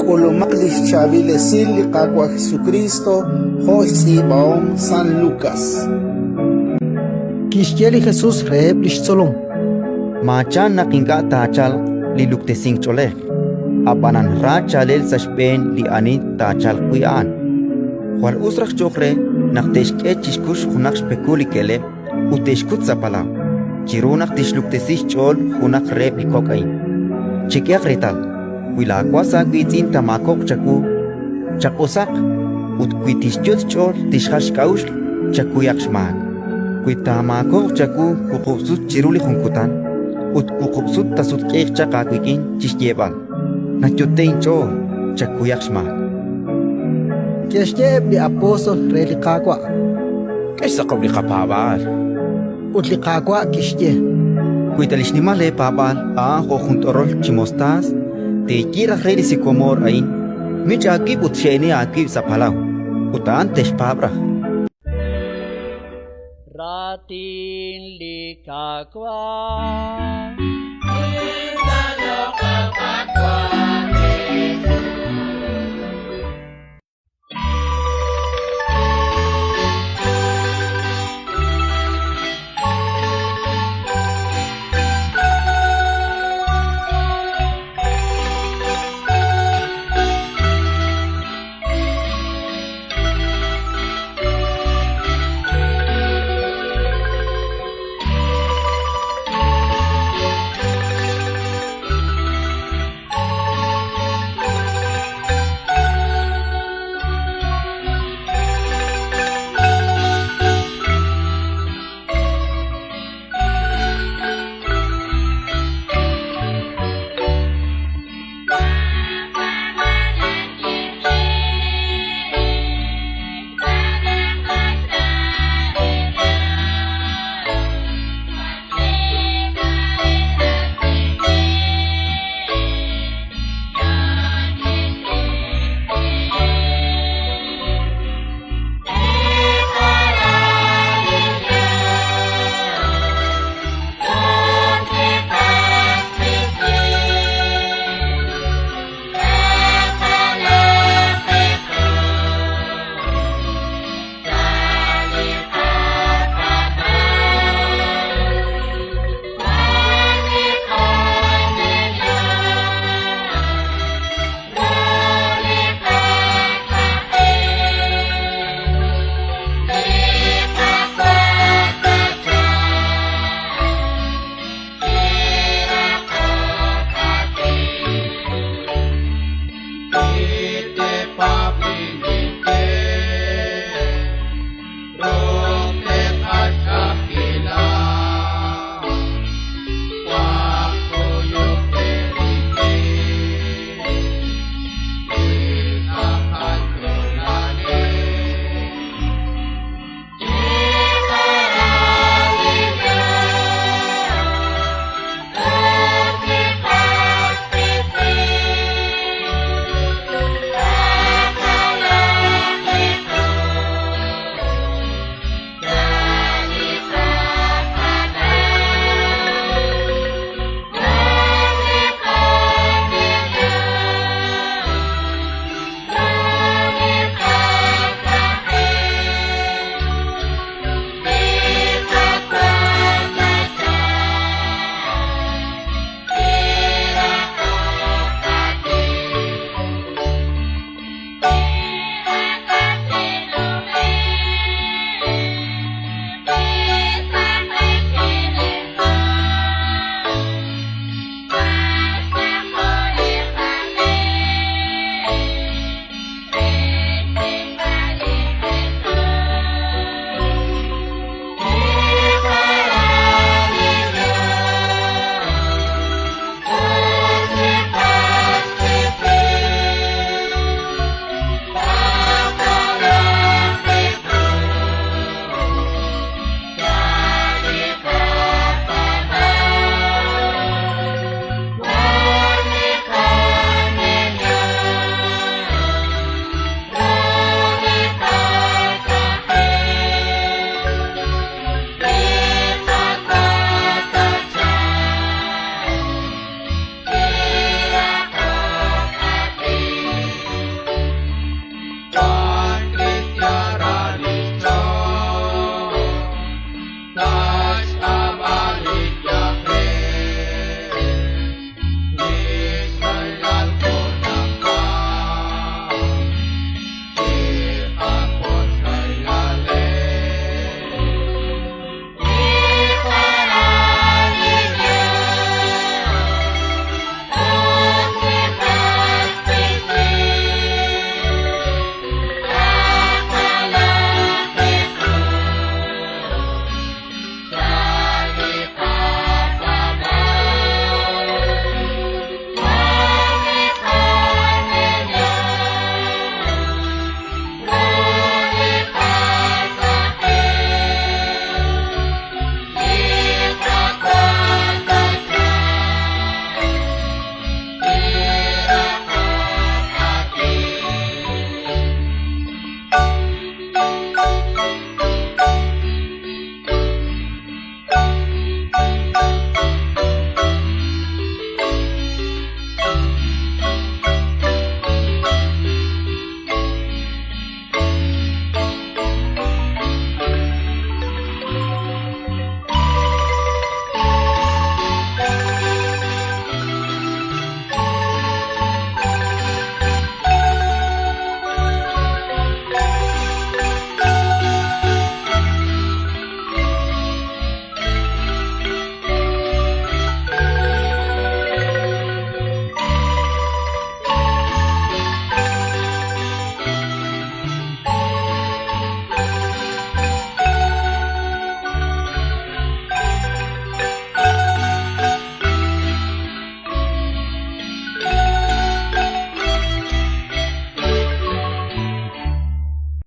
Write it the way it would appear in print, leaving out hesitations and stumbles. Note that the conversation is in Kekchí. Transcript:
K'ulumaq li xchaab'il esil li Qaawa' Jesukriist jo' xtz'iib'ahom San Lukas. Kixye li Jesus reheb' li xtzolom: Maachan naq ink'a' taachalq li luktesink ch'oolej, ab'anan ra chaalel sa' xb'een li ani taachalq wi' a'an. Jwal us raj cho'q re naq te'xk'e chi xkux junaq xpekul li ke'leb' ut te'xkut sa' palaw, chiru naq tixluktesi xch'ool junaq reheb' li kok' a'in. Chek'ehaq reetal, wi laawas aawiitz'in taamaakob'q chawu, chaq'usaq, ut wi tixyot' xch'ool tixjal xk'a'uxl, chakuyaq xmaak. Wi taamaakob'q chawu wuqub' sut chiru li jun kutan, ut wuqub' sut taasutq'iiq chaq aawik'in chi xyeeb'al: «Nayot'e'k inch'ool», chakuyaq xmaak. Ke'xye eb' li apóstol re li Qaawa': K'e xtz'aqob' li qapaab'aal. Ut li Qaawa' kixye: Wi ta li xnimal leepaab'aal a'an jo' jun t'orol chi mostaas, teeye raj re li sikomoor a'in: «Mich' aawib' ut xe'eni aawib' sa' palaw», ut a'an texpaab' raj. Raatin li Qaawa'.